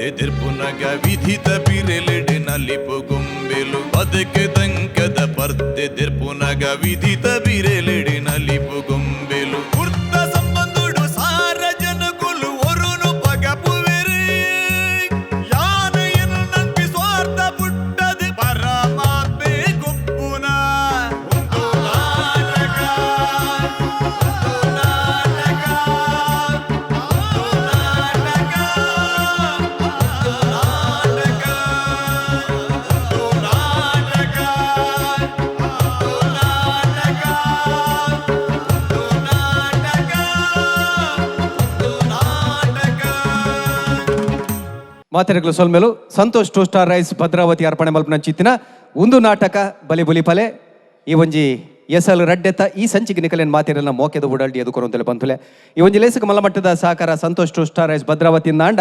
ಪರ್ತೆ ದೆರ್ಪುನಗ ವಿಧಿತ ಬಿರೆಲೆಡೆ ನಲಿಪು ಗೊಂಬೆಲು. ಬದುಕೆ ದಂಕದ ಪರ್ತೆ ದೆರ್ಪುನಗ ವಿಧಿತ ಬಿರೆಲೆಡೆ ನಲಿಪು ಗೊಂಬೆಲು. ಕುರ್ತ ಸಂಬಂಧುಡು ಸಾರ ಜನಕುಲು ಒರುನು ಪಗಪುವೆರು. ಯಾನೆಯನ್ನು ನಂಬಿ ಸ್ವಾರ್ಥ ಪುಟ್ಟದು ಪರಮಾತ್ಮೆ ಗೊಪ್ಪುನ ಒಂದು ನಾಟಕ, ಒಂದು ನಾಟಕ, ಒಂದು ನಾಟಕ, ಒಂದು ನಾಟಕ, ಒಂದು ನಾಟಕ, ಒಂದು ನಾಟಕ, ಒಂದು ನಾಟಕ, ಒಂದು ನಾಟಕ. ಮಾತೆರೆಗ್ಲು ಸೊಲ್ಮೆಲು. Santosh two star rice Bhadravati ಅರ್ಪಣೆ ಮಲ್ಪನ ಚಿತ್ತಿನ ಒಂದು ನಾಟಕ ಬಲಿ ಬುಲಿ ಪಲೆ ಈ ಒಂಜಿ ಎಸಲ್ ರಡ್ಡೆತ ಈ ಸಂಚಿಗೆ ನಿಕಲೇನ್ ಮಾತೆರೆಲ್ಲ ಮೋಕೆದ ಉಡಲ್ಡಿ ಎದು ಕೊರೊಂತಲೆ ಬಂತುಲೆ. ಈ ಒಂಜಿ ಲೇಸಕ ಮಲ್ಲಮಟ್ಟದ ಸಹಕಾರ Santosh two star rice Bhadravathi ನಾಂಡ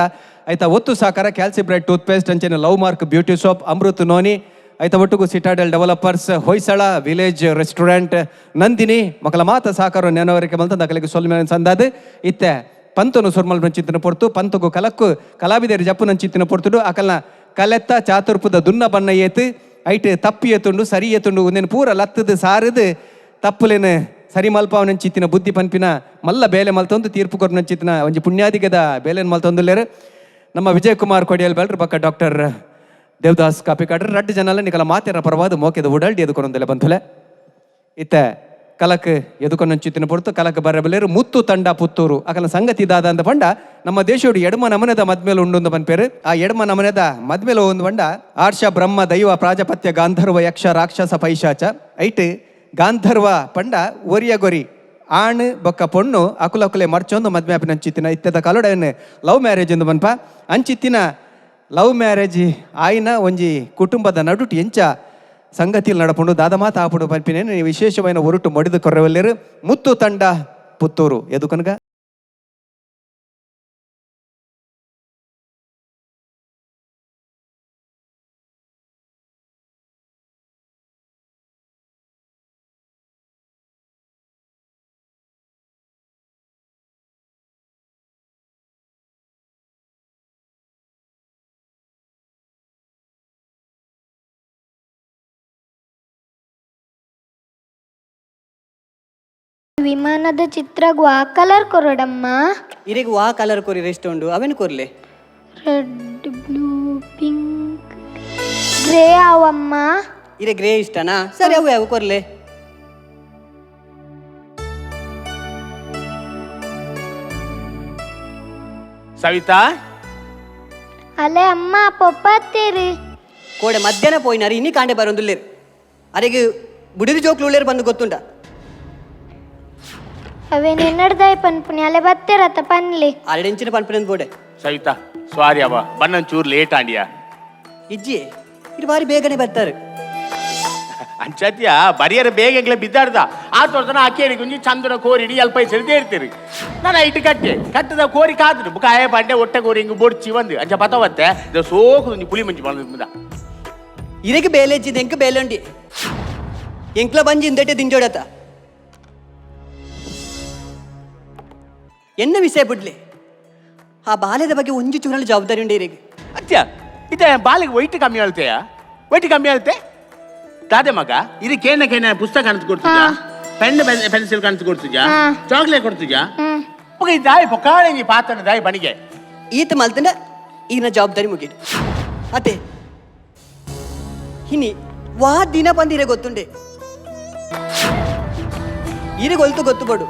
ಆಯ್ತಾ ಒತ್ತು ಸಹಕಾರ ಕ್ಯಾಲ್ಸಿ ಬ್ರೈಟ್ ಟೂತ್ ಪೇಸ್ಟ್, ಅಂಚನೆ love mark beauty soap, Amrit noni, ಆಯ್ತಾ ಒಟ್ಟಿಗೂ Citadel developers, Hoysala village restaurant, Nandini ಮಕ್ಕಳ ಮಾತ ಸಹಕಾರ ನೆನವರಿಕೆ ಮಲ್ತ ದಕಲಿಗೆ ಸೊಲ್ಮೆ ಸಂದಾದ. ಇತ್ತೆ ಪಂತನು ಸುರ್ಮಲ್ ಚಿಂತನ ಪೊರ್ತು ಪಂತಗು ಕಲಕ್ಕು ಕಲಾವಿದರು ಜಪ್ಪುನ ಚಿತ್ತಿನ ಪೊರ್ತುಡು ಅಕಲ್ನ ಕಲೆತ್ತ ಚಾತುರ್ಪುದ ದುನ್ನ ಬಣ್ಣ ಏತು ಐಟ್ ತಪ್ಪು ಏತುಂಡು ಸರಿ ಏತುಂಡು ಒಂದೇನು ಪೂರ ಲತ್ತದು ಸಾರದು ತಪ್ಪುಲೇನು ಸರಿ ಮಲ್ಪಾವನ ಚಿತ್ತಿನ ಬುದ್ಧಿ ಪನ್ಪಿನ ಮಲ್ಲ ಬೇಲೆ ಮಲ್ತೊಂದು ತೀರ್ಪು ಕೊರ್ನ ಚಿತ್ತಿನ ಒಂಜಿ ಪುಣ್ಯಾದಿಗದ ಬೇಲೆನ್ ಮಲ್ತೊಂದುಲ್ಲೇರು ನಮ್ಮ ವಿಜಯ್ ಕುಮಾರ್ ಕೊಡಿಯಲ್ ಬೆಲ್ರು ಬಕ್ಕ ಡಾಕ್ಟರ್ ದೇವದಾಸ್ ಕಾಪಿಕಾಡ್ರು ರಡ್ಡು ಜನಲ ನಿಕಲ ಮಾತೆರ ಪರವಾದ ಮೋಕೆದ ಉಡಲ್ಡಿ ಎದು ಕೊರೊಂದೆಲೆ ಬಂತುಲೆ. ಇತ್ತೆ ಕಲಕ್ ಎದುಕೊನಂಚಿತ್ತಿನ ಪೊರ್ತು ಕಲಕ್ ಬರಬಲೇರು ಮುತ್ತು ತಂಡ ಪುತ್ತೂರು. ಅಕಲ ಸಂಗತಿ ದಾದ ಅಂತ ಪಂಡ ನಮ್ಮ ದೇಶೋಡು ಎಡಮ ನಮನದ ಮದ್ಮೇಲೆ ಉಂಡು ಪನ್ಪೇರು. ಆ ಎಡಮ ನಮನದ ಮದ್ಮೇಲೆ ಒಂದು ಪಂಡ ಆರ್ಷ ಬ್ರಹ್ಮ ದೈವ ಪ್ರಾಜಪತ್ಯ ಗಾಂಧರ್ವ ಯಕ್ಷ ರಾಕ್ಷಸ ಪೈಶಾಚ. ಐಟ್ ಗಾಂಧರ್ವ ಪಂಡ ಒರಿಯ ಗೊರಿ ಆಣ್ ಬೊಕ್ಕ ಪೊಣ್ಣು ಅಕುಲಕುಲೆ ಮರ್ಚೊಂದು ಮದ್ಮೆ ಆಪಿನ ಅಂಚಿತ್ತಿನ. ಇತ್ತೆದ ಕಲೋಡ ಲವ್ ಮ್ಯಾರೇಜ್ ಎಂದು ಪನ್ಪ. ಅಂಚಿತ್ತಿನ ಲವ್ ಮ್ಯಾರೇಜ್ ಆಯ್ನ ಒಂಜಿ ಕುಟುಂಬದ ನಡುಟು ಎಂಚ ಸಂಗತಿಯಲ್ಲಿ ನಡಪುಂಡು ದಾದ ಮಾತ ಆಪುಂಡು ಪನ್ಪಿನೇನು ವಿಶೇಷమైన ಒರುಟು ಮೊಡಿದು ಕೊರವಲ್ಲೇರು ಮುತ್ತು ತಂಡ ಪುತ್ತೂರು ಎದುಕನ್ಗ. ವಿಮಾನದ ಚಿತ್ರಗ್ ವಾ ಕಲರ್ ಕೊರಡಮ್ಮ? ಇರೆಗ್ ವಾ ಕಲರ್ ಕೊರಿ ರೆಸ್ಟ್ ಉಂಡು ಅವೇನು ಕೊರ್ಲೆ. ರೆಡ್, ಬ್ಲೂ, ಪಿಂಕ್, ಗ್ರೇ ಅವಮ್ಮ. ಇರೆ ಗ್ರೇ ಇಷ್ಟನಾ? ಸರಿ, ಅವು ಯಾವ ಕೊರ್ಲೆ. ಸವಿತಾ. ಅಲೆ ಅಮ್ಮ ಪೊಪ್ಪತ್ತೀರಿ. ಕೋಡೆ ಮಧ್ಯಾಹ್ನ ಪೋಯಿನಾರು ಇನ್ನಿ ಕಾಂಡೆ ಬರೋಂದುಲ್ಲೇರು. ಅರೆಗೆ ಬುಡಿದು ಜೋಕ್ಲು ಉಳ್ಳೇರು ಬಂದು ಗೊತ್ತುಂಟ. ಅವೇ ನಿನ್ನಡ್ದಾಯ್ ಪನ್ಪುನಿ ಅಲೆ ಬತ್ತೀರತ್ತ ಪನ್ಲಿ. ಅರಡೆಂಚಿನ ಪನ್ಪಿನ ಬೋಡೆ. ಸವಿತಾ, ಸಾರಿ ಅವ, ಬನ್ನೊಂಚೂರು ಲೇಟ್ ಆಂಡಿಯಾ. ಇಜ್ಜಿ, ಇದು ಬಾರಿ ಬೇಗನೆ ಬರ್ತಾರೆ. ಅಂಚತ್ಯ ಬರಿಯರ ಬೇಗ ಎಂಗ್ಲೆ ಬಿದ್ದಾಡ್ದ ಆ ತೋರ್ದನ ಅಕ್ಕೇರಿ ಗುಂಜಿ ಚಂದನ ಕೋರಿಡಿ ಅಲ್ಪ ಸೆಳ್ದೇ ಇರ್ತೀರಿ. ನಾನು ಐಟು ಕಟ್ಟೆ ಕಟ್ಟದ ಕೋರಿ ಕಾದ್ರು ಬುಕ್ಕ ಆಯ ಬಂಡೆ ಒಟ್ಟೆ ಕೋರಿ ಹಿಂಗ್ ಬೊಡ್ಚಿ ಬಂದು ಅಂಚ ಬತ್ತವತ್ತೆ ಇದು ಸೋಕು ಒಂಜಿ ಪುಳಿ ಮುಂಚಿ ಬಂದ. ಇರೆಗೆ ಬೇಲೆ ಇಜ್ಜಿದ ಎಂಕ್ ಬೇಲೆ ಉಂಡಿ. ಎಂಕ್ಲ ಬಂಜಿ ಇಂದೆಟೆ ದಿಂಜೋಡತ ಎನ್ನ ವಿಷಯ ಬಿಡ್ಲಿ, ಆ ಬಾಲ್ಯದ ಬಗ್ಗೆ ಒಂಜಿ ಚೂರಲ್ಲಿ ಜವಾಬ್ದಾರಿ ಉಂಡು ಇರೆಗೆ. ಅತ್ಯ ಇತ್ತೆ ಬಾಲಿಗೆ ವೈಟ್ ಕಮ್ಮಿ ಹೇಳ್ತೆಯಾ? ವೈಟ್ ಕಮ್ಮಿ ಹೇಳ್ತೆ ದಾದೆ ಮಗ. ಇದು ಕೇನ ಕೇನ ಪುಸ್ತಕ ಅನ್ಸ್ ಕೊಡ್ತಿದ್ಯಾ? ಪೆನ್ ಪೆನ್ಸಿಲ್ ಕನ್ಸ್ ಕೊಡ್ತಿದ್ಯಾ? ಚಾಕ್ಲೇಟ್ ಕೊಡ್ತಿದ್ಯಾ? ಈ ದಾಯಿ ಪೊಕ್ಕಾಳೆ ನೀ ಪಾತನ ದಾಯಿ ಬಣಿಗೆ. ಈತ ಮಲ್ತಂಡ ಈಗಿನ ಜವಾಬ್ದಾರಿ ಮುಗೀತು ಅತ್ತೆ. ಹಿನಿ ವಾ ದಿನ ಬಂದಿರೆ ಗೊತ್ತುಂಡೆ. ಇರೆ ಗೊಲ್ತು ಗೊತ್ತು ಬಡು.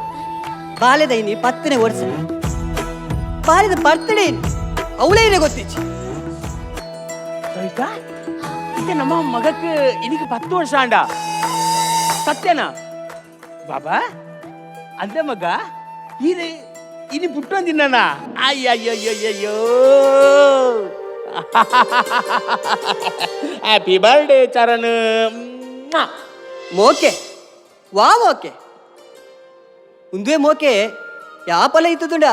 ಬಾಲ್ಯದ ಇನಿ 10ನೇ ವರ್ಷ, ಬಾಲ್ಯದ ಬರ್ತ್ಡೇ ಅವಳೇ ಇರೆ ಗೊತ್ತಿಚ್ಚಿ. ಸವಿತಾ, ಇದು ನಮ್ಮ ಮಗಕ್ಕೆ ಇದಕ್ಕೆ 10 ವರ್ಷ ಆಂಡ ಸತ್ಯನಾ ಬಾಬಾ? ಅಂದೆ ಮಗ, ಇದು ಇನಿ ಪುಟ್ಟೊಂದಿನ್ನ. ಅಯ್ಯಯ್ಯಯ್ಯಯ್ಯೋ, ಹ್ಯಾಪಿ ಬರ್ಡೇ ಚರಣ್. ಮೋಕೆ ವಾ ಮೋಕೆ ಉಂದುವೆ ಮೋಕೆ ಯಾಪಲ ಇತ್ತುಂಡ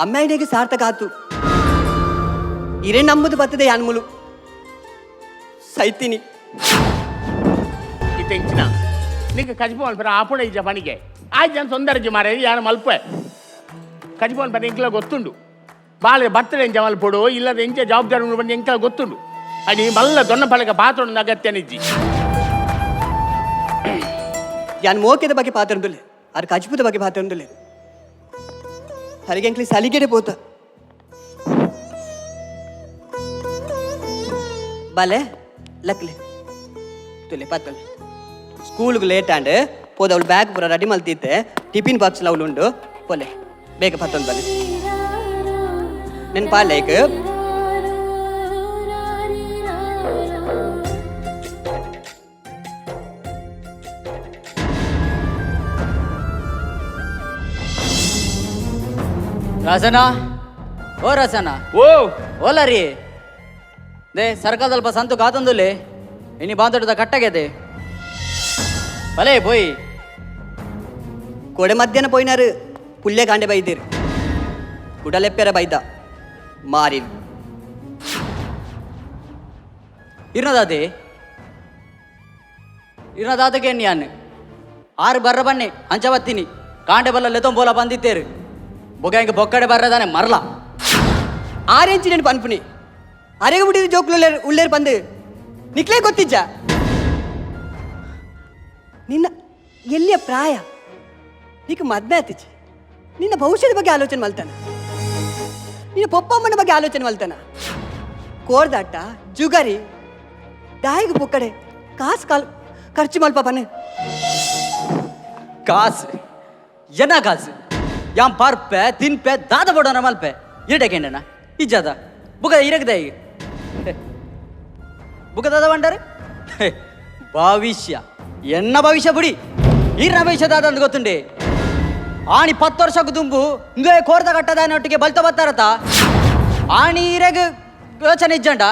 ಅಮ್ಮಾಯಿಡಿಗೆ ಸಾರ್ಥಕ ಆತು. ಇರೆ ನಂಬುದು ಬತ್ತದೆ ಯಾನ್ಮುಲು ಸೈತೀನಿ. ಇತ್ತೆಂಚಿನ ನಿಂಗೆ ಕಜಿಪು ಮಲ್ಪರ ಆಪುಣ ಇಜ್ಜ ಪಣಿಗೆ ಆಯ್ತು. ಜನ ತೊಂದರೆ ಮಾರೆ ಯಾರು ಮಲ್ಪೆ ಕಜಿಪು ಮಲ್ಪರ ಇಂಕ್ಲ ಗೊತ್ತುಂಡು. ಬಾಳೆ ಬರ್ತಡೆ ಎಂಚ ಮಲ್ಪೊಡು ಇಲ್ಲದ ಎಂಚ ಜವಾಬ್ದಾರಿ ಉಂಡು ಬಂದು ಎಂಕ ಗೊತ್ತುಂಡು. ಅಡಿ ಮಲ್ಲ ದೊನ್ನ ಪಲಕ ಪಾತ್ರ ಅಗತ್ಯ ನಿಜ್ಜಿ. ಯಾನ್ ಮೋಕೆದ ಬಗ್ಗೆ ಪಾತ್ರ ಆರ್ ಕಜ್ಪುದ ಬಗ್ಗೆ ಪಾತ್ರ ಹರಿಗೆ ಅಂಕ್ಲಿ ಸಲಿಗೆಡೆ ಪೋತ ಬಾಲೆ ಲಕ್ಲೆ ತುಲೆ ಪಾತಲೆ ಸ್ಕೂಲ್ಗೆ ಲೇಟ್ ಆಂಡ್ ಪೋದ ಅವಳು ಬ್ಯಾಗ್ ಪೂರ ರೆಡಿ ಮಲ್ತಿತ್ತೆ ಟಿಫಿನ್ ಬಾಕ್ಸ್ ಅವಳು ಉಂಡು ಪೋಲೆ ಬೇಗ ಪತ್ತೊಂದು ಬಲೆ ನೆನ್ ಪಾಲೇಕ್. ರಾಸನ, ಓ ರಾಸನ. ಓ. ಓಲರಿ they ಸರ್ಕಾರದಲ್ಪ ಸಂತು ಕಾತಂದುಲೆ ಇನಿ ಬಾಂಧವ್ಯದ ಕಟ್ಟಗೆದೆ ಬಲೆ ಪೋಯ್. ಕೋಡೆ ಮಧ್ಯಾಹ್ನ ಪೋಯಿನಾರು ಪುಲ್ಯ ಕಾಂಡೆ ಬೈದಿರು ಕುಡಲೆಪ್ಪೆರ ಬೈದ ಮಾರಿ. ಇರ್ನದಾದೆ ಇರ್ನದಾದಕ್ಕೆ ಎಣ್ಣಿ ಆರು ಬರ್ರ ಬನ್ನಿ ಅಂಚ ಬತ್ತೀನಿ ಕಾಂಡೆ ಬಲ್ಲ ಲೆತ್ತೊಂಬೋಲ ಬಂದಿತ್ತೇರು ಬೊಗ ಹಿಂಗೆ ಬೊಕ್ಕಡೆ ಬರ್ರದಾನೆ ಮರಲ. ಆರೆಂಚು నేను ಪನ್ಪುನಿ ಅರೆಗೆ ಬಿಟ್ಟಿದ್ದು ಜೋಕ್ಲು ಉಳ್ಳೇರು ಉಳ್ಳೇರು ಬಂದು ನಿಕ್ಲೇ ಗೊತ್ತಿಜ್ಜ ನಿನ್ನ ಎಲ್ಲಿಯ ಪ್ರಾಯ ನೀಕು ಮದ್ವೆ ಆತಿಚ್ಚಿ ನಿನ್ನ ಭವಿಷ್ಯದ ಬಗ್ಗೆ ಆಲೋಚನೆ ಮಲ್ತಾನ ನಿನ್ನ ಪೊಪ್ಪಮ್ಮನ ಬಗ್ಗೆ ಆಲೋಚನೆ ಮಲ್ತಾನ ಕೋರ್ದಾಟ ಜುಗರಿ ದಾಯಿಗೆ ಪೊಕ್ಕಡೆ ಕಾಸು ಕಾಲು ಖರ್ಚು ಮಲ್ಪ ಬನ್ನಿ. ಕಾಸು ಎನ್ನ ಕಾಸು ಯಾಂ ಪಾರ್ಪೆ ತಿನ್ಪೆ ದಾದ ಬಡೋನ ಮಲ್ಪೆ ಇರಟೆಕೆಂಡನ ಇಜ್ಜಾದ ಬುಗ ಇರಗದ ಈಗ ಬುಗ ದಾದ ಬಂಡಾರೆ ಭವಿಷ್ಯ ಎನ್ನ ಭವಿಷ್ಯ ಬುಡಿ ಈರ್ನ ಭವಿಷ್ಯ ದಾದ ಅಂದ್ ಗೊತ್ತುಂಡೆ ಆಣಿ 10 ವರ್ಷಕ್ಕೆ ದುಂಬು ಇಂದೇ ಕೋರ್ದ ಕಟ್ಟದಾನೊಟ್ಟಿಗೆ ಬಲ್ತ ಬತ್ತಾರತ ಆಣಿ ಈರೆಗ್ ಯೋಚನೆ ಇಜ್ಜಂಡ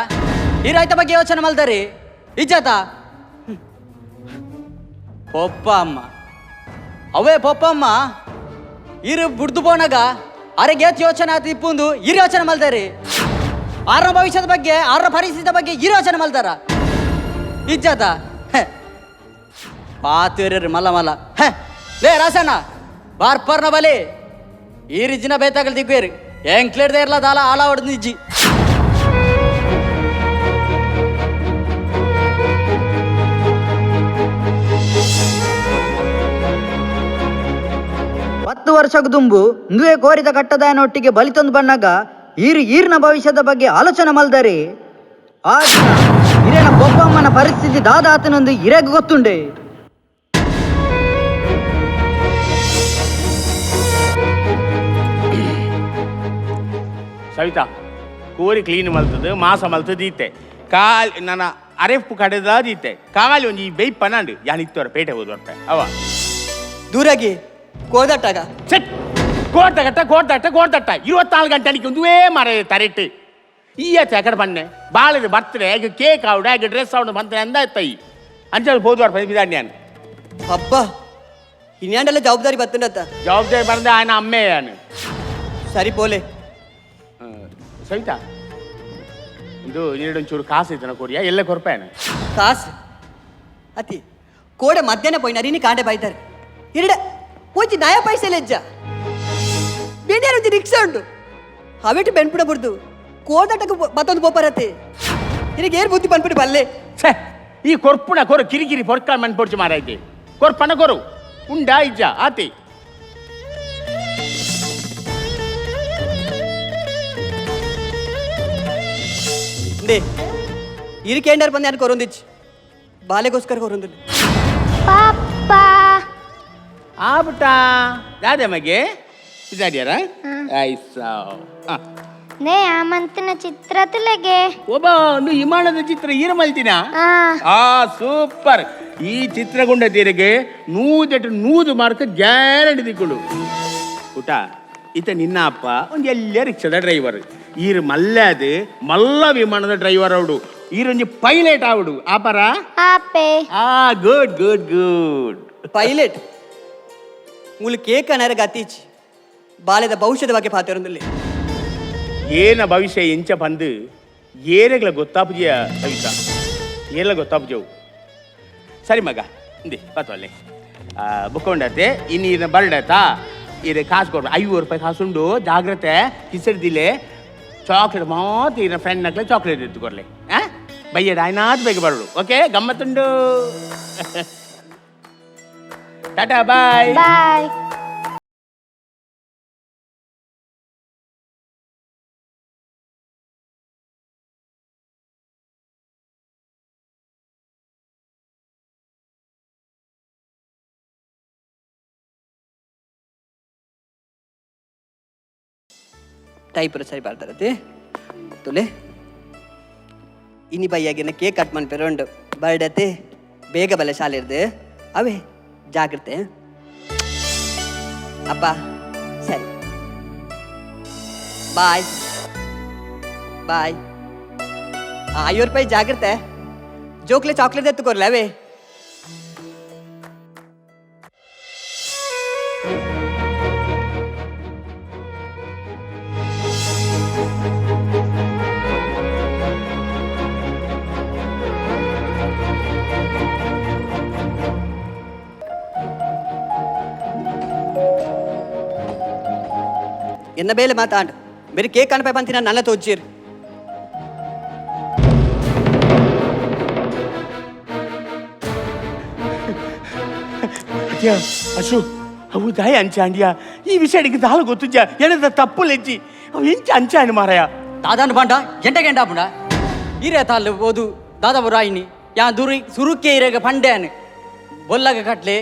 ಈ ರೈತ ಬಗ್ಗೆ ಯೋಚನೆ ಮಲ್ದಾರಿ ಇಜ್ಜಾತ ಪೊಪ್ಪ ಅಮ್ಮ ಅವೇ ಪೊಪ್ಪಮ್ಮ ಇರು ಬುಡ್ದು ಪೋನಾಗ ಅರೆ ಗೇತ್ ಯೋಚನೆ ಆತ ಇಪ್ಪುಂದು ಇರು ಯೋಚನೆ ಮಲ್ದಾರಿ ಆರ ಭವಿಷ್ಯದ ಬಗ್ಗೆ ಆರ ಪರಿಸ್ಥಿತಿ ಬಗ್ಗೆ ಇರು ಯೋಚನೆ ಮಲ್ದಾರ ಇಜ್ಜಾತ ಪಾತೇರಿ ಮಲ್ಲ ಮಲ್ಲ ಹೇ ಲೇ ರಾಸಣ್ಣ ಬಾರ್ಪರ್ನ ಬಲಿ ಈ ರಿಜಿನ ಬೇತಾಗಲ್ ದಿಗ್ವೇರಿ ಎಂಕ್ಲೇಡ್ದೆ ಇರ್ಲ ದಾಲ ಆಲ ಹೊಡೆದು ನಿಜ್ಜಿ. 10 ವರ್ಷಕ್ಕೆ ದುಂಬು ಇಂದುವೆ ಕೋರಿದ ಕಟ್ಟದಾಯನೊಟ್ಟಿಗೆ ಬಲಿತೊಂದು ಬಣ್ಣಗ ಈರು ಈರ್ನ ಭವಿಷ್ಯದ ಬಗ್ಗೆ ಆಲೋಚನೆ ಮಲ್ದರಿ ಆ ದಿನ ಹಿರಿಯನ ಬೊಬ್ಬಮ್ಮನ ಪರಿಸ್ಥಿತಿ ದಾದಾತನೊಂದು ಹಿರೇಗ್ ಗೊತ್ತುಂಡೆ. ಸವಿತಾ ಕೋರಿ ಕ್ಲೀನ್ ಮಲ್ತದು ಮಾಸ ಮಲ್ತದ ಈತೆ ಕಾಲ್ ನನ್ನ ಅರೆಪ್ಪು ಕಡೆದ ದೀತೆ ಕಾಲಿ ಒಂಜಿ ಬೇಯ್ಪನಾಂಡು ಯಾನ್ ಇತ್ತವರ ಪೇಟೆ ಹೋದ್ ಅವ. ದೂರಾಗಿ ಕೋದಾಟಾಗ ಸೆಟ್ ಕೋರ್ತಗಟ್ಟ ಕೋರ್ತಟ್ಟ ಕೋರ್ತಟ್ಟ 24 ಗಂಟೆ ಅಡಿಕೆ ಒಂದುವೇ ಮರ ತರೆಟ್ಟು ಈ ಆಚೆ ಅಕಡೆ ಬನ್ನೆ ಬಾಳದ ಬರ್ತ್ಡೆ ಆಗ ಕೇಕ್ ಆವಡ ಆಗ ಡ್ರೆಸ್ ಆವಡ ಬಂದ್ರೆ ಅಂದ ತೈ ಅಂಚಲ್ ಹೋದ್ವಾರ ನಾನು. ಹಬ್ಬ ಇನ್ಯಾಂಡೆಲ್ಲ ಜವಾಬ್ದಾರಿ ಬತ್ತಂಡತ್ತ. ಜವಾಬ್ದಾರಿ ಬಂದ ಆಯನ ಅಮ್ಮೆ ಯಾನು. ಸರಿ ಪೋಲೆ. ಸವಿತಾ ಇದು ಒಂಚೂರು ಕಾಸು ಇತ್ತನ ಕೊರಿಯಾ ಎಲ್ಲ ಕೊರ್ಪಾಯನ. ಕಾಸು ಅತಿ ಕೋಡೆ ಮಧ್ಯಾಹ್ನ ಪೋಯಿನ ಇನಿ ಕಾಂಡೆ ಬೈತಾರೆ ಇರಡ ಒಂಜಿ ನಯ ಪೈಸೆ ಲೆಜ್ಜ ಬೆಂಡಿಯಾರ ಒಂಜಿ ರಿಕ್ಷಾ ಉಂಡು ಅವೆಟು ಬೆನ್ಪುಡ ಬುಡ್ದು ಕೋದಾಟಕ್ಕೆ ಮತ್ತೊಂದು ಪೋಪರತೆ ನಿನಗೆ ಏರ್ ಬುದ್ಧಿ ಪನ್ಪಿಡಿ ಬಲ್ಲೆ. ಛೇ ಈ ಕೊರ್ಪುಣ ಕೊರು ಕಿರಿಕಿರಿ ಪೊರ್ಕ ಮಣ್ ಪೊಡ್ಚು ಮಾರಾಯ್ತಿ ಕೊರ್ಪಣ ಕೊರು ಉಂಡಾ ಇಜ್ಜ ಆತಿ. ಇಂದೇ ಇರಿಕೇಂಡರ್ ಬಂದು ಯಾರು ಕೊರೊಂದಿಚ್ಚು ಬಾಲೆಗೋಸ್ಕರ ಕೊರೊಂದಿಲ್ಲ. ಪಾಪ. ಆ ಪುಟ್ಟ ದಾದೆ ಮಗೆ ಇದಾಡ್ಯಾರ ಆಯ್ಸಾವ್ ನೇ ಆ ಮಂತನ ಚಿತ್ರ ತುಲೆಗೆ. ಒಬ್ಬ ಒಂದು ವಿಮಾನದ ಚಿತ್ರ ಈರ ಮಲ್ತಿನ. ಆ. ಆ ಸೂಪರ್ ಈ ಚಿತ್ರಗುಂಡ ತೀರಿಗೆ 100 ಮಾರ್ಕ್ ಗ್ಯಾರಂಟಿ ದಿಕ್ಕುಡು ಊಟ ಈತ ನಿನ್ನ ಅಪ್ಪ ಒಂದು ಎಲ್ಲ ರಿಕ್ಷಾದ ಡ್ರೈವರ್ ಈರು ಮಲ್ಲಾದ ಮಲ್ಲ ವಿಮಾನದ ಡ್ರೈವರ್ ಅವಡು ಈರೊಂಜಿ ಪೈಲಟ್ ಆವಡು ಆಪರ. ಆಪೆ. ಆ good good good pilot ಮೂಲು ಕೇಕ್ ಅನಾರ ಗತೀಚ್ ಬಾಲ್ಯದ ಭವಿಷ್ಯದ ಬಗ್ಗೆ ಪಾತಿರೊಂದಿಲ್ಲ. ಏನ ಭವಿಷ್ಯ ಎಂಚ ಬಂದು ಏರೆಗ್ಲ ಗೊತ್ತಾಪುಜಿಯ ಕವಿತಾ ಏರ್ಲ ಗೊತ್ತಾಪುಜವು ಸರಿ ಮಗ ಇಂದೆ ಪತ್ತವಲ್ಲೆ ಬುಕ್ಕೊಂಡತೆ ಇನ್ನು ಇದನ್ನ ಬರ್ಡತಾ ಇದು ಕಾಸು ಕೊಡ್ಬೇಕು 5 ರೂಪಾಯಿ ಕಾಸುಂಡು ಜಾಗ್ರತೆ ಕಿಸಡ್ದಿಲೆ ಚಾಕ್ಲೇಟ್ ಮಾತ್ರ ಇನ್ನ ಫ್ರೆಂಡ್ ನಕ್ಲೆ ಚಾಕ್ಲೇಟ್ ಎತ್ತುಕೊರ್ಲೆ. ಆ ಬಯ್ಯಡ ಆಯ್ನಾತ್ ಬೇಗ ಬರಡು. ಓಕೆ, ಗಮ್ಮತ್ತುಂಡು. Tata, bye bye. ಟೈಪರ್ ಸರಿ ಬರ್ತಾರತಿ ತುಲೆ. ಇನಿ ಬೈಯಾಗಿನ ಕೇಕ್ ಕಟ್ ಮನ್ಪೆರ ಉಂಡು, ಬರ್ಡತೆ. ಬೇಗ ಬಲೆ ಶಾಲೆ ಇರ್ದು. ಅವೇ ಜಾಗ್ರತೆ ಅಪ್ಪ. ಸರಿ, ಬಾಯ್ ಬಾಯ್. 50 ರೂಪಾಯಿ ಜಾಗ್ರತೆ. ಜೋಕ್ಲೆ ಚಾಕ್ಲೇಟ್ ಎತ್ತುಕೊರ್ಲೆ ಅವೇ. ಎನ್ನ ಬೇಲೆ ಮಾತಾಂಡ್ ಬೇರೆ ಕೇಕ್ ಅನ್ಪೈ ಬಂತಿನ ನಲ್ಲ ತೋಜ್ಜಿರ್. ಅತ್ಯ ಅಶು, ಅವು ದಾಯ ಅಂಚಾಂಡಿಯ ಈ ವಿಷಯಕ್ಕೆ ದಾಲ ಗೊತ್ತುಜ್ಜ ಏನದ ತಪ್ಪು ಲೆಜ್ಜಿ ಅವು ಎಂಚ ಅಂಚಾಂಡಿ ಮಾರಾಯ. ದಾದಾನು ಬಂಡ ಎಂಟ ಗಂಟ ಆಪುಂಡ ಇರೇ ತಾಲ್ ಓದು ದಾದಾ ರಾಯಿನಿ ಯಾ ದುರಿ ಸುರುಕೆ ಇರೇಗ ಪಂಡ್ಯಾನ್ ಬೊಲ್ಲಗ ಕಟ್ಲೆ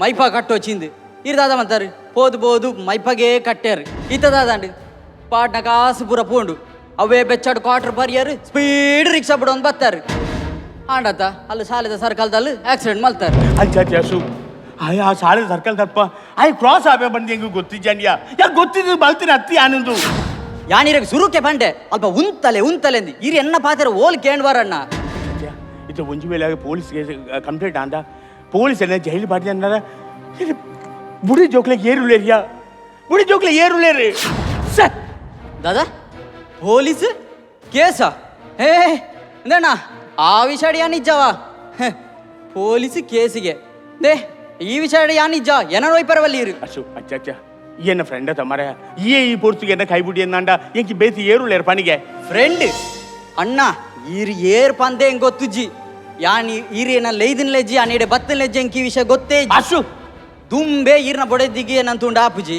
ಮೈಪ ಕಟ್ಟೋಚಿಂದು ಇರ್ ದಾದ ಮಂತಾರೆ ಪೋದು ಬೋದು ಮೈಪಗೆ ಕಟ್ಟ್ಯಾರು. ಇತ್ತ ದಾದಾಂಡು ಪಾಟ್ನ ಕಾಸು ಪೂರ ಪೋಂಡು ಅವೇ ಬೆಚ್ಚಾಡು ಕ್ವಾರ್ಟರ್ ಬರ್ಯಾರು ಸ್ಪೀಡ್ ರಿಕ್ಷಾ ಬಿಡೋನ್ ಬರ್ತಾರೆ ಆಂಡತ್ತ ಅಲ್ಲಿ ಶಾಲೆದ ಸರ್ಕಲ್ದಲ್ಲಿ ಆಕ್ಸಿಡೆಂಟ್ ಮಲ್ತಾರೆ. ಅಂಚಾತಿ ಅಶು, ಆಯ್ ಆ ಶಾಲೆ ಸರ್ಕಲ್ ತಪ್ಪ ಆಯ್ ಕ್ರಾಸ್ ಆಪೆ ಬಂದು ಹೆಂಗು ಗೊತ್ತಿಜ್ಜಂಡಿಯ ಯಾ ಗೊತ್ತಿದ್ದು ಬಲ್ತಿನ ಅತ್ತಿ ಆನಂದು. ಯಾನಿರಗ ಸುರುಕೆ ಪಂಡೆ ಅಲ್ಪ ಉಂತಲೆ ಉಂತಲೆ ಅಂದು ಇರಿ ಎನ್ನ ಪಾತ್ರ ಓಲ್ ಕೇಂಡ್ವಾರಣ್ಣ. ಇದು ಒಂಜಿ ವೇಳೆ ಪೊಲೀಸ್ ಕಂಪ್ಲೇಂಟ್ ಆಂಡ ಪೊಲೀಸ್ ಎಲ್ಲ ಜೈಲು ಬಾಡಿ ಅನ್ನಾರ. ಬುಡಿ ಜೋಕ್ಲೆ ಏರುಲೇರಿಯಾ, ಬುಡಿ ಜೋಕ್ಲೆ ಏರುಲೇರು ಸರ್. ದಾದಾ ಪೊಲೀಸ್ ಕೇಸ ಹೇ ಎಂದಣ್ಣ ಆ ವಿಷಯ ಯಾನಿಜ್ಜವ ಪೊಲೀಸ್ ಕೇಸಿಗೆ they ಈ ವಿಷಯ ಯಾನಿಜ್ಜ ಏನೋ ಒಯ್ಪರವಲ್ಲಿ ಇರು. ಅಶು ಅಚ್ಚ ಅಚ್ಚ ಎನ್ನ ಫ್ರೆಂಡ್ ತಮಾರ ಈ ಈ ಪೊರ್ತಿಗೆ ಎನ್ನ ಕೈ ಬುಡಿ ಎಂದಾಂಡ ಎಂಕಿ ಬೇತಿ ಏರುಲೇರು ಪಣಿಗೆ. ಫ್ರೆಂಡ್ ಅಣ್ಣ ಈರ್ ಏರ್ ಪಂದೆ ಹೆಂಗ್ ಗೊತ್ತುಜ್ಜಿ ಯಾನ್ ಈರ್ ಏನ ಲೈದಿನ ಲೆಜ್ಜಿ ಆನೇಡೆ ಬತ್ತನ್ ಲೆಜ್ಜಿ ಎಂಕಿ ಈ ವಿಷಯ ಗೊತ್ತೇ ಇಜ್ಜಿ. ಅಶು ದುಂಬೆ ಈರ್ನ ಬೊಡೆದಿಗೆ ನನ್ ತುಂಡ ಆಪುಜಿ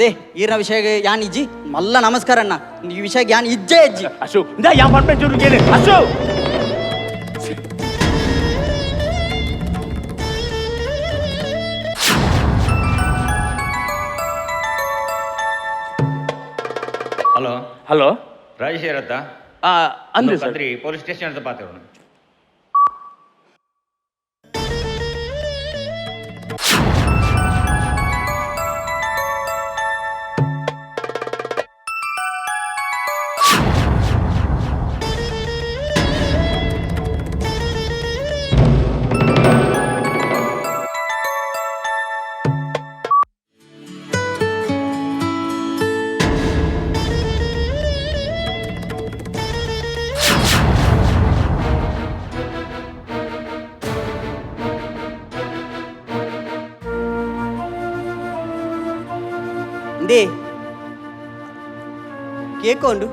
they ಈರ್ನ ವಿಷಯ ಯಾನ್ ಇಜ್ಜಿ ಮಲ್ಲ ನಮಸ್ಕಾರ ಅಣ್ಣ ಈ ವಿಷಯ ಯಾನ್ ಇಜ್ಜೆ ಇಜ್ಜಿ. ಅಶು ಇಂದ ಯಾ ಪಂಪೆ ಚೂರು ಕೇಳಿ ಅಶು. ಹಲೋ ಹಲೋ ರಾಜೇಶ್ ಇರತ್ತಾ? ಅಂದ್ರೆ ಸರ್ ಕದ್ರಿ ಪೊಲೀಸ್ ಸ್ಟೇಷನ್ ಅಂತ ಪಾತ್ರ. ಇಂದೇ ಕೇಕ್ ಉಂಡು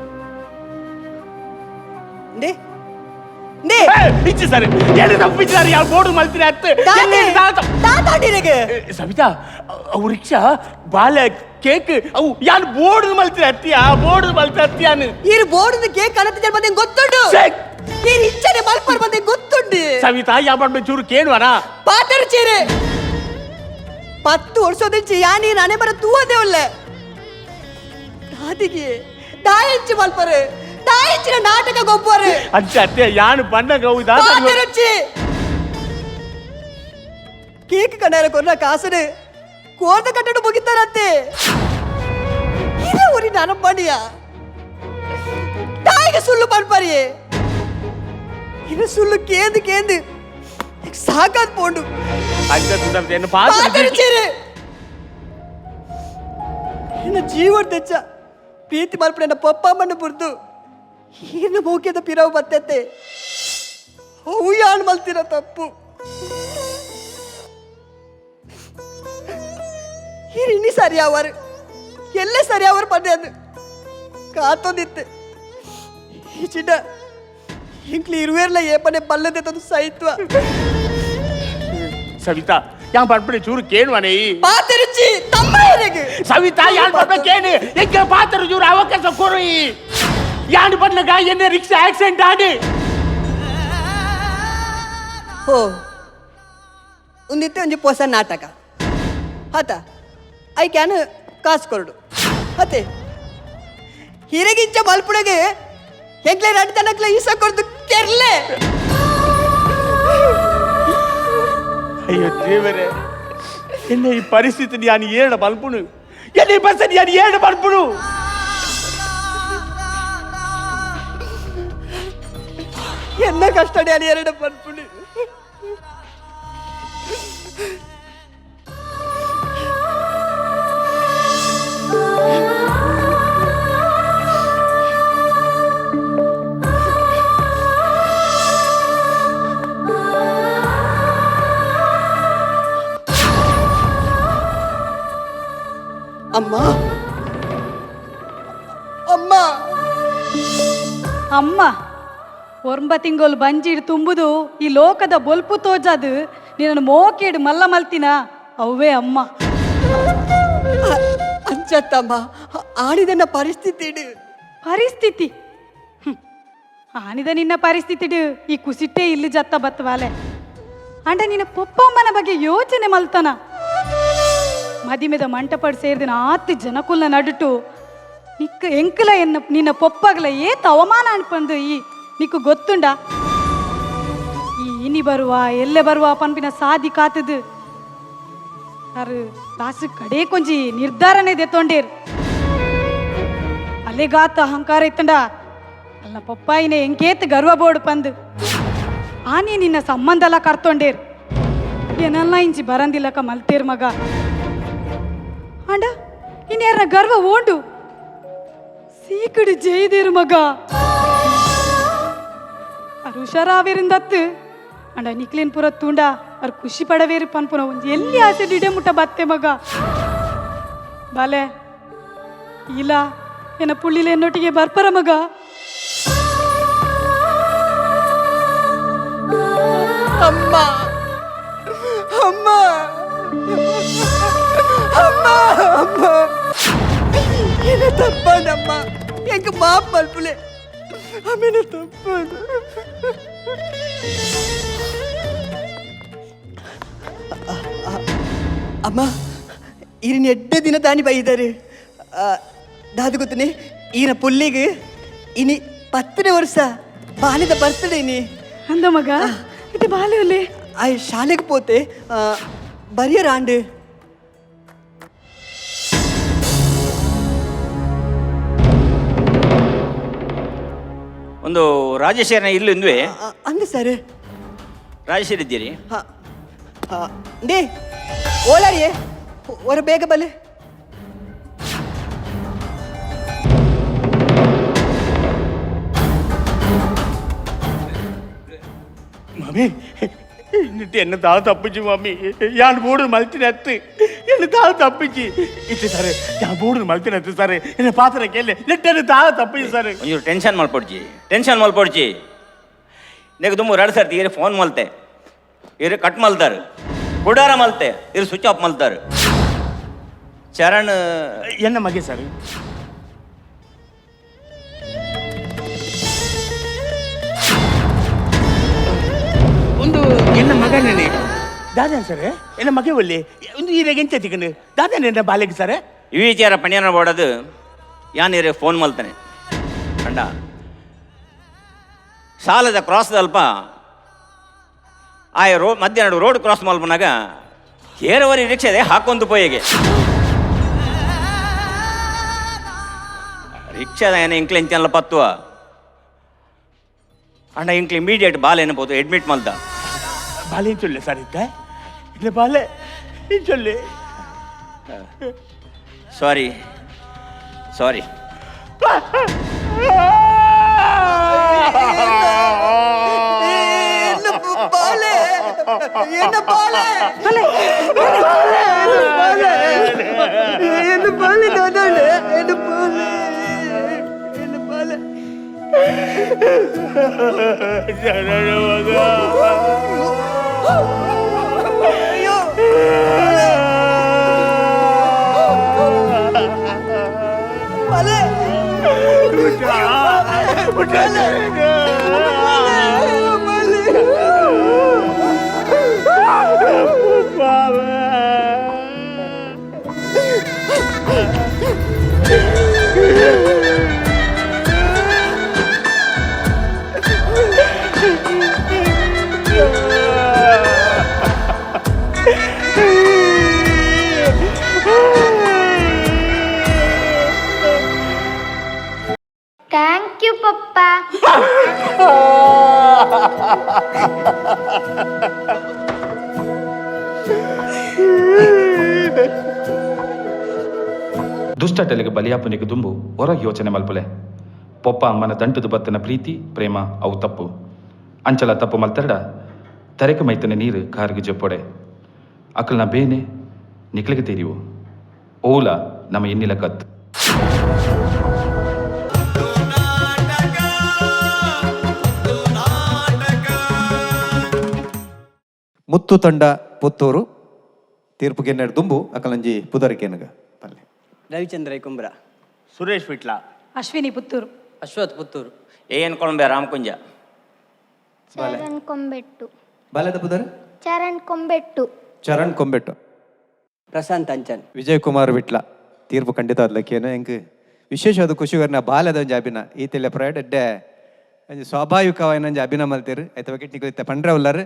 ಇಂದೇ ಇಂದೇ. ಇಚ್ಚಿ ಸರ್ ಏನು ತಪ್ಪಿದ್ದಾರೆ ಯಾವ ಬೋರ್ಡ್ ಮಲ್ತಿನ ಅತ್ತೆ ತಾತಾಡಿರಗೆ. ಸವಿತಾ ಅವು ರಿಕ್ಷಾ ಬಾಲೆ ಕೇಕ್ ಅವು ಯಾನ್ ಬೋರ್ಡ್ ಮಲ್ತಿನ ಅತ್ತಿಯಾ ಬೋರ್ಡ್ ಮಲ್ತಿನ ಅತ್ತಿಯಾನು. ಈರು ಬೋರ್ಡ್ ಕೇಕ್ ಅನತ್ತ ಬಂದೆ ಗೊತ್ತುಂಡು. ಈರು ಇಚ್ಚನೆ ಮಲ್ಪರ್ ಬಂದೆ ಗೊತ್ತುಂಡು. ಸವಿತಾ ಯಾ ಬಂಡು ಚೂರು ಕೇಳುವನಾ ಪಾತರು ಚೀರೆ 10 ವರ್ಷದಿಂಚಿ ಯಾನಿ ನಾನೇ ಬರ ತೂವದೆ ಒಳ್ಳೆ ದಾದಿಗೆ ದಾಯಂಚಿ ಮಲ್ಪರು ದಾಯಂಚಿನ ನಾಟಕ ಗೊಬ್ಬರು. ಅಂಚ ಅತ್ತೆ ಯಾನು ಬಣ್ಣ ಪಾತರುಚಿ ಕೇಕ್ ಕಣ್ಣಾರ ಕೊರ್ನ ಕಾಸನು ಕೋರ್ದ ಕಟ್ಟಡ ಮುಗಿತಾರತ್ತೆ. ಇದು ಊರಿ ನನಮ್ಮಣಿಯ ತಾಯಿಗೆ ಸುಳ್ಳು ಪನ್ಪರಿಯೇ ಇದು ಸುಳ್ಳು ಕೇಂದು ಕೇಂದು ಸಾಕಾದ್ ಪೋಂಡು. ಅಂಚ ಸವಿತಾ ಪಾತ್ರ ಪಾತರುಚೀರೆ ಎನ್ನ ಜೀವ ತೆಚ್ಚ ಪ್ರೀತಿ ಮಲ್ಪನ ಪಪ್ಪ ಅಮ್ಮನ ಬುರ್ದು ಈರ್ನ ಮೋಕ್ಯದ ಪಿರವು ಬತ್ತತ್ತೆ. ಅವು ಯಾನ್ ಮಲ್ತಿರ ತಪ್ಪು ಈರ್ ಇನ್ನಿ ಸರಿ ಆವಾರು ಎಲ್ಲ ಸರಿ ಆವಾರು ಪಂದೆ ಅದು ಕಾತೊಂದಿತ್ತು. ಈ ಚಿಡ್ಡ ಇಂಕ್ಲಿ ಇರುವೇರ್ಲ ಏಪನೆ ಬಲ್ಲದೆ ತಂದು ಸಹಿತ್ವ. ಸವಿತಾ, ಯಾನ್ ಪಡ್ಪಡೆ ಚೂರು ಕೇಳುವನೆ. ಪಾತೆರುಚಿ ತಮ್ಮ ಎರೆಗೆ. ಸವಿತಾ, ಯಾನ್ ಪಡ್ಪೆ ಕೇಳು, ಎಂಕೆ ಪಾತ್ರ ಚೂರು ಅವಕಾಶ ಕೊರು. ಯಾನ್ ಪಡ್ನಗ ಎನ್ನ ರಿಕ್ಷಾ ಆಕ್ಸಿಡೆಂಟ್ ಆಡಿ. ಹೋ, ಒಂದಿತ್ತೆ ಒಂಜಿ ಪೊಸ ನಾಟಕ ಆತ, I can ಕಾಸು ಕೊರಡು ಅತೆ. ಹಿರಗಿಂಚ ಮಲ್ಪುಡಗೆ ಎಂಕ್ಲೆ ರಡ್ ತನಕ್ಲೆ ಈಸ ಕೊರ್ದು ಕೆರ್ಲೆ. ಅಯ್ಯೋ ದೇವರೇ, ಎನ್ನ ಈ ಪರಿಸ್ಥಿತಿ ನಾನು ಏಡ ಮಲ್ಪುನು, ಎನ್ನ ಈ ಪರಿಸ್ಥಿತಿ ನಾನು ಏಡ ಮಲ್ಪುನು. ಎನ್ನ ಕಷ್ಟ ನಾನು ಎರಡು ಮಲ್ಪುನು. ಅಮ್ಮ, ಅಮ್ಮ. ಅಮ್ಮ ಒರ್ಂಬ ತಿಂಗೋಲು ಬಂಜಿಡ್ ತುಂಬುದು ಈ ಲೋಕದ ಬೊಲ್ಪು ತೋಜಾದು ನಿನ್ನ ಮೋಕಿಡ್ ಮಲ್ಲ ಮಲ್ತಿನ ಅವ್ವೇ ಅಮ್ಮ. ಅಂಚತ್ತಮ್ಮ, ಆಡಿದನ್ನ ಪರಿಸ್ಥಿತಿ ಇಡು. ಪರಿಸ್ಥಿತಿ. ಆನಿದ ನಿನ್ನ ಪರಿಸ್ಥಿತಿ ಈ ಕುಸಿಟ್ಟೆ ಇಲ್ಲಿ ಜತ್ತ ಬತ್ತವಾಲೆ. ಅಂಡ ನಿನ್ನ ಪೊಪ್ಪಮ್ಮನ ಬಗ್ಗೆ ಯೋಚನೆ ಮಲ್ತನ. ಮದಿಮೆದ ಮಂಟಪಡ್ ಸೇರ್ದಿನ ಆತ್ ಜನಕುಲ್ನ ನಡುಟು ನಿಕ್ಕ ಎಂಕಲ ಎನ್ನ ನಿನ್ನ ಪೊಪ್ಪಗಲ ಏತ್ ಅವಮಾನ ಅನ್ಪಂದು ಈ ನಿಕ್ಕು ಗೊತ್ತುಂಡ. ಈ ಇನಿ ಬರುವ ಎಲ್ಲೆ ಬರುವ ಪನ್ಪಿನ ಸಾದಿ ಕಾತದು ಅರು ಲಾಸು ಕಡೆ ಕೊಂಜಿ ನಿರ್ಧಾರನೇ ದೆತ್ತೊಂಡೇರ್. ಅಲೆಗಾತ ಅಹಂಕಾರ ಇತ್ತಂಡ ಅಲ್ಲ ಪಪ್ಪಾಯಿನ ಎಂಕೇತ್ ಗರ್ವ ಬೋಡು ಪಂದು ಆನಿ ನಿನ್ನ ಸಂಬಂಧಲ ಕರ್ತೊಂಡೇರ್. ಏನೆಲ್ಲ ಇಂಚಿ ಬರಂದಿಲ್ಲಕ ಮಲ್ತೇರ್ ಮಗ. ಅಂಡ ಇನ್ಯಾರನ ಗರ್ವ ಓಂಡು ಸೀಕಡು ಜೈದೇರು ಮಗ. ಅರು ಹುಷಾರಾವೇರಿಂದತ್ತು ಅಂಡ ನಿಕ್ಲೇನ್ ಪೂರ ತೂಂಡ ಅರ್ ಖುಷಿ ಪಡವೇರು ಪನ್ಪುನ ಒಂಜಿ ಎಲ್ಲಿ ಆಸೆ ಡಿಡೆ ಮುಟ್ಟ ಬತ್ತೆ ಮಗ. ಬಾಲೆ ಇಲ್ಲ ಎನ್ನ ಪುಳ್ಳಿಲೆ ಎನ್ನೊಟ್ಟಿಗೆ ಬರ್ಪರ ಮಗ. ಅಮ್ಮ, ಅಮ್ಮ, ಅಮ್ಮ, ಅಮ್ಮ, ಏನ ತಪ್ಪದಮ್ಮ, ಎಂಕ್ ಮಾಪ್ ಮಲ್ಪುಲೆ, ಆಮೇಲೆ ತಪ್ಪದು. ಅಮ್ಮ, ಈರಿನ ಎಡ್ಡೆ ದಿನ ತಾನಿ ಬೈದಾರೆ ದಾದು ಗೊತ್ತನೆ. ಈನ ಪುಲ್ಲಿಗೆ ಇನಿ 10ನೇ ವರ್ಷ ಬಾಲಿದ ಬರ್ತಡೇ ಇನಿ. ಅಂದ ಮಗ, ಇದು ಬಾಲೆ ಒಲ್ಲೆ. ಆಯ್ ಶಾಲೆಗೆ ಪೋತೆ ಬರಿಯರ್ ಆಂಡ್. ಒಂದು ರಾಜೇಶ್ವರನ ಇಲ್ಲು ಇಂದ್ವೆ. ಅಂದ ಸರ್. ರಾಜೇಶ್ವರ ಇದ್ದೀರಿ? ಹಾ ಹಾ, ಡೇ ಓಲಾರಿಯೇ ಹೊರ ಬೇಗ ಬಲೆ. ಮಾಮಿ, ಎನ್ನ ತಾವು ತಪ್ಪಿச்சு ಮಾಮಿ. ಯಾನ್ ಬೋಡು ಮಲ್ತಿನ ಅತ್ತು, ಎನ್ನ ತಾವು ತಪ್ಪಿச்சு ಇತ್ತು ಸರ್. ಯಾನ್ ಬೋಡು ಮಲ್ತಿನ ಅತ್ತು ಸರ್, ಎನ್ನ ಪಾತ್ರ ಕೇಳಿ ನೆಟ್ಟನ್ನು ತಾವು ತಪ್ಪಿச்சு ಸರ್. ಒಂಚೂರು ಟೆನ್ಷನ್ ಮಲ್ಪೊಡ್ಚಿ, ಟೆನ್ಷನ್ ಮಲ್ಪೊಡ್ಚಿ. ನೆಗ್ ದುಮ್ಮು ಎರಡು ಸರ್ತಿ ಇರು ಫೋನ್ ಮಲ್ತೆ, ಇರು ಕಟ್ ಮಲ್ತಾರೆ, ಗುಡಾರ ಮಲ್ತೆ, ಇರು ಸ್ವಿಚ್ ಆಫ್ ಮಲ್ತಾರೆ. ಚರಣ್ ಎನ್ನ ಮಗೆ ಸರ್. ಒಂದು ಎನ್ನ ಮಗನೇ ದಾದನ್ ಸರ್, ಎನ್ನ ಮಗೆ ಒಳ್ಳೆ ಒಂದು ಈರೆಗೆ ಎಂತ ತಿಕ್ಕನು ದಾದನ್ ಎನ್ನ ಬಾಲೆಗೆ ಸರ್. ಈ ವಿಚಾರ ಪಣ್ಯನ ಬೋಡದು ಯಾನ್ ಇರೆ ಫೋನ್ ಮಲ್ತಾನೆ. ಕಂಡ ಸಾಲದ ಕ್ರಾಸ್ ಅಲ್ಪ ಆಯ ರೋ ಮಧ್ಯಾಹ್ನ ರೋಡ್ ಕ್ರಾಸ್ ಮಲ್ಪನಾಗ ಕೇರವರಿ ರಿಕ್ಷಾದೆ ಹಾಕೊಂದು ಪೋಯೆಗೆ ರಿಕ್ಷಾದ ಏನ ಇಂಕ್ಲೆ ಇಂಚಲ್ಲ ಪತ್ತುವ ಅಣ್ಣ ಇಂಕ್ಲೆ ಇಮಿಡಿಯೇಟ್ ಬಾಲ್ ಏನಬೋದು ಅಡ್ಮಿಟ್ ಮಲ್ದ. ಬಾಲೆ ಚೊಲ್ಲೆ ಸರ್, ಇತ್ತ ಇಲ್ಲ ಬಾಲೆ ಚೊಲ್ಲೆ. ಸಾರಿ ಸಾರಿ. ಎನ್ನ ಬಾಲೆ, ಎನ್ನ ಬಾಲೆ, ಎನ್ನ ಬಾಲೆ ದಾದಾಳೆ, ಎನ್ನ ಬಾಲೆ, ಎನ್ನ ಬಾಲೆ. Thank you ಪಪ್ಪ. ದುಷ್ಟಟೆಲೆಗೆ ಬಲಿಯಾಪನಿಗೆ ದುಂಬು ಹೊರ ಯೋಚನೆ ಮಲ್ಪಲೆ. ಪೊಪ್ಪ ಅಮ್ಮನ ದಂಟದ ಬತ್ತನ ಪ್ರೀತಿ ಪ್ರೇಮ ಅವು ತಪ್ಪು. ಅಂಚಲ ತಪ್ಪು ಮಲ್ತರಡ ತರೆಕ ಮೈತನ ನೀರು ಕಾರಿಗೆ ಜಪ್ಪೊಡೆ. ಅಕಲ್ನ ಬೇನೆ ನಿಕ್ಲಿಗೆ ತೀರಿವು. ಓಲ ನಮ್ಮ ಎನ್ನಿಲ ಕತ್. ಮುತ್ತು ತಂಡ ಪುತ್ತೂರು ತೀರ್ಪುಗೆ ದುಂಬು ಅಕಲಂಜಿ ಪುದರಿಕೆನಗ ಪಲ್ಲೆ. Ravichandra Kumbra. Suresh Vitla. Ashwini Puttur. Ashwath Puttur. A N Kolambe Ramakunja. Charan Kombettu. ಬಾಲ್ಯದ ಪುದರ್? ಚರಣ್ ಕೊಂಬೆಟ್ಟು. ಚರಣ್ ಕೊಂಬೆಟ್ಟು. ಪ್ರಶಾಂತ್ ಅಂಚನ್. ವಿಜಯ್ ಕುಮಾರ್ ವಿಟ್ಲ. ತೀರ್ಪು ಖಂಡಿತ ಅದ್ಲಕ್ಕೇನು ಎಂಕ್ ವಿಶೇಷವಾದ ಖುಷಿವರ್ನ ಬಾಲ್ಯದ ಒಂಜಿ ಅಭಿನ ಈ ತೆಲೆ ಪ್ರೈಡ್ ಎಡ್ಡೆ ಒಂಜಿ ಸ್ವಾಭಾವಿಕವಾಯಿನ ಒಂಜಿ ಅಭಿನ ಮಲ್ತೇರು. ಐತ ಬಕೆಟ್ ನಿಕುಲು ಪಂಡ್ರೆ ಉಲ್ಲರು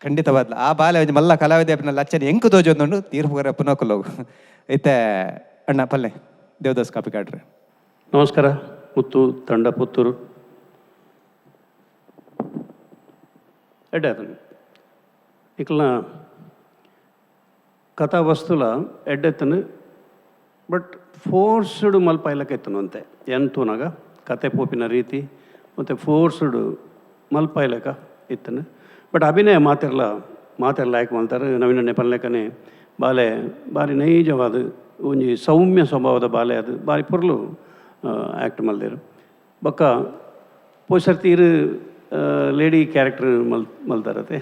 ಖಂಡಿತವಾದ್ಲ ಆ ಬಾಲ್ಯ ಒಂಜಿ ಮಲ್ಲ ಕಲಾವಿದ ಅಭಿನ ಲಚ್ಚನೆ ಎಂಕು ತೋಜೊಂದುಂಡು ತೀರ್ಪು ಕರೆ ಪುನಕುಲವು. ಐತೆ ಅಣ್ಣ ಪಲ್ಲೆ ದೇವದಾಸ್ ಕಾಪಿ ಕಾಡ್ರೆ. ನಮಸ್ಕಾರ. ಮುತ್ತು ತಂಡ ಪುತ್ತೂರು ಎಡ್ಡೆ ಆತನು ನಿಕಲ್ನ ಕಥಾವಸ್ತುಲ ಎಡ್ಡೆತ್ತನು ಬಟ್ ಫೋರ್ಸ್ಡ್ ಮಲ್ಪಾಯ್ಲಕ್ಕೆತ್ತನು ಅಂತೆ ಎಂತೂನಾಗ ಕತೆ ಪೋಪಿನ ರೀತಿ ಮತ್ತು ಫೋರ್ಸ್ಡ್ ಮಲ್ಪಾಯ್ಲಕ ಇತ್ತನು. ಬಟ್ ಅಭಿನಯ ಮಾತೆರ್ಲ ಮಾತೆರ್ಲ ಲಾಯ್ಕ್ ಮಲ್ತಾರೆ. ನವೀನ ಪನ್ಲೆಕನೆ ಬಾಲೆ ಬಾರಿ ನೈಜವಾದ ಒಂಜಿ ಸೌಮ್ಯ ಸ್ವಭಾವದ ಬಾಲೆ, ಅದು ಬಾರಿ ಪೊರ್ಲು ಆ್ಯಕ್ಟ್ ಮಲ್ದೇರು. ಬೊಕ್ಕ ಪೋಸರ್ತಿ ಇರು ಲೇಡಿ ಕ್ಯಾರೆಕ್ಟರ್ ಮಲ್ತಾರತೆ.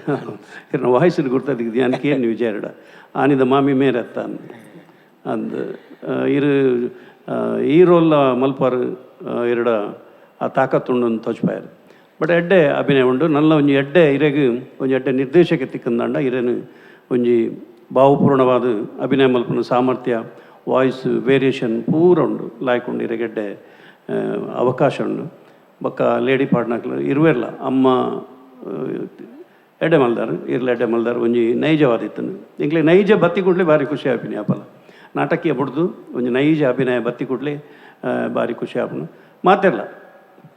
ಇರ್ನ ವಾಯ್ಸ್ ಗುರ್ತದಿಗೆ ಧ್ಯಾನ ಕೇನ್ ವಿಜಯರಡ ಆನಿದ ಮಾಮಿ ಮೇರತ್ತ ಅಂದ್ ಇರು ಈ ರೋಲ್ ಮಲ್ಪಾರು ಎರಡ ಆ ತಾಕತ್ತುಂಡು ತೋಚ್ಪಾಯರು. ಬಟ್ ಎಡ್ಡೆ ಅಭಿನಯ ಉಂಡು. ನಲ್ಲ ಒಂಜಿ ಎಡ್ಡೆ ಇರೆಗ್ ಒಂಜಿ ಎಡ್ಡೆ ನಿರ್ದೇಶಕ ತಿಕ್ಕಂದಾಂಡ ಇರೇನು ಒಂಜಿ ಭಾವಪೂರ್ಣವಾದ ಅಭಿನಯ ಮಲ್ಪುನ ಸಾಮರ್ಥ್ಯ, ವಾಯ್ಸ್ ವೇರಿಯೇಷನ್ ಪೂರ ಉಂಡು, ಲಾಯ್ಕ್ ಉಂಡು. ಇರೆಗೆಡ್ಡೆ ಅವಕಾಶ ಉಂಡು. ಬೊಕ್ಕ ಲೇಡಿ ಪಾಡ್ನಕ್ಲು ಇರುವೆರ್ಲ ಅಮ್ಮ ಎಡ್ಡೆ ಮಲ್ದಾರು, ಇರ್ಲ ಎಡ್ಡೆ ಮಲ್ದಾರು. ಒಂಜಿ ನೈಜವಾದ ಇತ್ತನು. ಎಂಕ್ಲೆ ನೈಜ ಬತ್ತಿ ಕೂಡಲೇ ಭಾರಿ ಖುಷಿ ಆಪಿನಿ. ಆಪಲ ನಾಟಕೀಯ ಬುಡ್ದು ಒಂಜಿ ನೈಜ ಅಭಿನಯ ಬತ್ತಿ ಕೂಡಲೇ ಭಾರಿ ಖುಷಿ ಆಪನು. ಮಾತೆರ್ಲ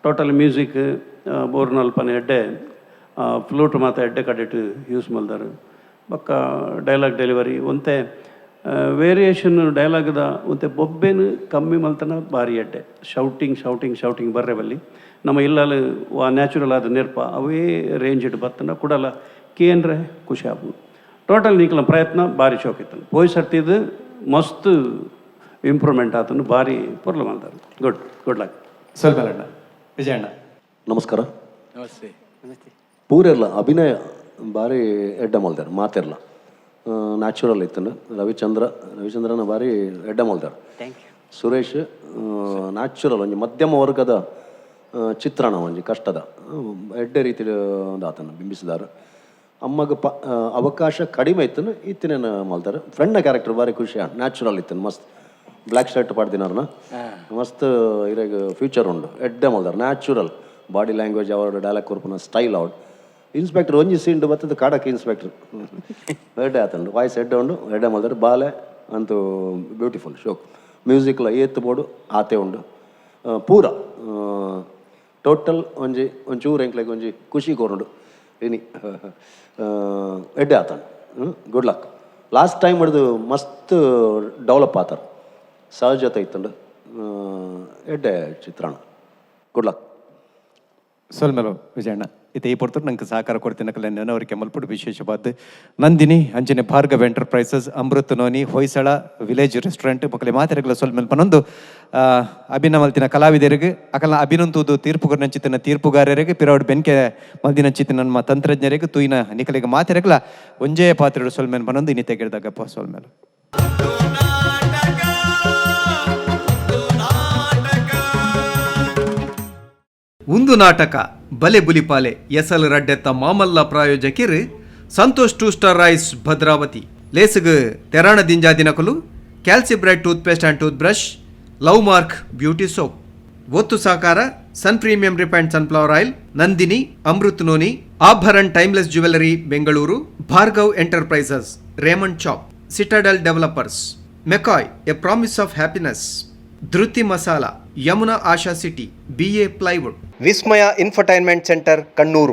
ಟೋಟಲ್ ಮ್ಯೂಸಿಕ್ ಬೋರ್ನಲ್ಪನೆ ಎಡ್ಡೆ ಫ್ಲೂಟ್ ಮಾತ ಎಡ್ಡೆ ಕಡೆಟ್ ಯೂಸ್ ಮಲ್ದಾರು. ಬೊಕ್ಕ ಡೈಲಾಗ್ ಡೆಲಿವರಿ ಒಂತೆ ವೇರಿಯೇಷನ್ ಡೈಲಾಗ್ದ ಒಂತೆ ಬೊಬ್ಬೆನು ಕಮ್ಮಿ ಮಲ್ತನ ಭಾರಿ ಎಡ್ಡೆ. ಶೌಟಿಂಗ್ ಶೌಟಿಂಗ್ ಶೌಟಿಂಗ್ ಬರ್ರೆ ಬಲ್ಲಿ ನಮ್ಮ ಇಲ್ಲಲ್ಲಿ ವಾ ನ್ಯಾಚುರಲ್ ಆದ ನೆರ್ಪ ಅವೇ ರೇಂಜ್ ಇಟ್ಟು ಬತ್ತನ ಕುಡಲ ಕೇಂದ್ರೆ ಖುಷಿ ಆಪುಂಡು. ಟೋಟಲ್ ನೀಕಲ ಪ್ರಯತ್ನ ಭಾರಿ ಶೋಕ್ ಇತ್ತು. ಪೋಯ್ ಸರ್ತಿದ್ದು ಮಸ್ತ್ ಇಂಪ್ರೂವ್ಮೆಂಟ್ ಆತನು, ಭಾರಿ ಪೊರ್ಲು ಮಲ್ತಾರೆ. Good good luck. ಸ್ವಲ್ಪ ಅಣ್ಣ ವಿಜಯಣ್ಣ. ನಮಸ್ಕಾರ. ನಮಸ್ತೆ. ಪೂರೆರ್ಲ ಅಭಿನಯ ಭಾರಿ ಎಡ್ಡೆ ಮಲ್ದಾರ. ಮಾತೆರ್ಲ ನ್ಯಾಚುರಲ್ ಇತ್ತು. ರವಿಚಂದ್ರನ ಭಾರಿ ಎಡ್ಡೆ ಮಲ್ದಾರ. Thank you. Suresh natural ಒಂಜಿ ಮಧ್ಯಮ ವರ್ಗದ ಚಿತ್ರಣ ಒಂಜಿ ಕಷ್ಟದ ಎಡ್ಡೆ ರೀತಿ ಒಂದು ಆತನ ಬಿಂಬಿಸಿದಾರ. ಅಮ್ಮಗ ಪ ಅವಕಾಶ ಕಡಿಮೆ ಇತ್ತು, ಇತ್ತಿನ ಮಲ್ತಾರ. ಫ್ರೆಂಡ್ನ ಕ್ಯಾರೆಕ್ಟರ್ ಭಾರಿ ಖುಷಿ, ನ್ಯಾಚುರಲ್ ಇತ್ತು. ಮಸ್ತ್ ಬ್ಲ್ಯಾಕ್ ಶರ್ಟ್ ಪಾಡ್ದಿನಾರನ ಮಸ್ತ್ ಇರೆಗ್ ಫ್ಯೂಚರ್ ಉಂಡು. ಎಡ್ಡೆ ಮಲ್ದಾರ. ನ್ಯಾಚುರಲ್ ಬಾಡಿ ಲ್ಯಾಂಗ್ವೇಜ್ ಅವರ ಡೈಲಾಗ್ ಕೊರ್ಪುನ ಸ್ಟೈಲ್ ಔಟ್. ಇನ್ಸ್ಪೆಕ್ಟರ್ ಒಂಜಿ ಸೀನ್ ಬತ್ತದ ಕಾಡಕ್ಕೆ ಇನ್ಸ್ಪೆಕ್ಟರ್ ಎಡ್ಡೆ ಆತಂಡು, ವಾಯ್ಸ್ ಎಡ್ಡೆ ಉಂಡು, ಎಡ್ಡೆ ಮಲ್ದಾರ. ಬಾಲೆ ಅಂತೂ ಬ್ಯೂಟಿಫುಲ್ ಶೋಕ್. ಮ್ಯೂಸಿಕ್ಲ ಏತ್ ಬೋಡು ಆತೆ ಉಂಡು. ಪೂರ ಟೋಟಲ್ ಒಂಜಿ ಒಂಚೂರು ಎಂಕ್ಲೆಗ್ ಒಂಜಿ ಖುಷಿ ಕೊರುಂಡು ಇನಿ. ಎಡ್ಡೆ ಆತಂಡು. Good luck. ಲಾಸ್ಟ್ ಟೈಮ್ ಹಿಡ್ದು ಮಸ್ತ್ ಡೆವಲಪ್ ಆತಾರ, ಸಹಜತೆ ಇತ್ತಂಡು. ಎಡ್ಡೆ ಚಿತ್ರಣ. Good luck. ಸೊಲ್ಮೆಲು ವಿಜಯಣ್ಣ. ಇತ್ತೆ ಈ ಪೊರ್ತುಡು ನಂಗೆ ಸಹಕಾರ ಕೊಡ್ತಿನಕಲೆ ನೆನವರಿಕೆ ಮಲ್ಪುಡು ವಿಶೇಷವಾದ ನಂದಿನಿ ಅಂಚನೆ Bhargav enterprises, Amrit noni, Hoysala village restaurant ಮಕ್ಕಳ ಮಾತೆರೆಗಳ ಸೊಲ್ ಪನೊಂದು ಅಭಿನಯ ಮಲ್ತಿನ ಕಲಾವಿದರಿಗೆ, ಅಕಲ್ನ ಅಭಿನಂತುದು ತೀರ್ಪು ನಂಚಿತ್ತಿನ ತೀರ್ಪುಗಾರರಿಗೆ, ಪಿರೌಡ್ ಬೆನ್ಕೆ ಮಲ್ದಿನಂಚಿತ್ತಿನ ನಮ್ಮ ತಂತ್ರಜ್ಞರಿಗೆ, ತೂಯಿನ ನಿಕಲಿಗೆ ಮಾತೆರೆಗಳ ಒಂಜೇ ಪಾತ್ರೆಡು ಸೊಲ್ಮೆನ್ ಪನೊಂದು ಇನ್ನಿತೆ ಗಿಡದಾಗಪ್ಪ ಸೊಲ್ಮೇಲೆ. ಒಂದು ನಾಟಕ ಬಲೆ ಬುಲಿಪಾಲೆ ಎಸಲ್ ರಡ್ಡೆತ್ತ ಮಾಮಲ್ಲ ಪ್ರಾಯೋಜಕಿರು Santosh two star rice Bhadravati, ಲೇಸುಗು ತೆರಾಣ ದಿಂಜಾ ದಿನಕಲು Calcibrit toothpaste and tooth brush, love mark beauty soap, ಒತ್ತು ಸಾಕಾರ Sun premium refined sunflower oil, Nandini Amrit noni, Abharan timeless jewellery Bengaluru, Bhargav enterprises, Raymond chop, citadel developers, McCoy a promise of happiness, Dhriti masala, Yamuna Asha city, BA plywood, Vismaya infotainment centre, Kannur.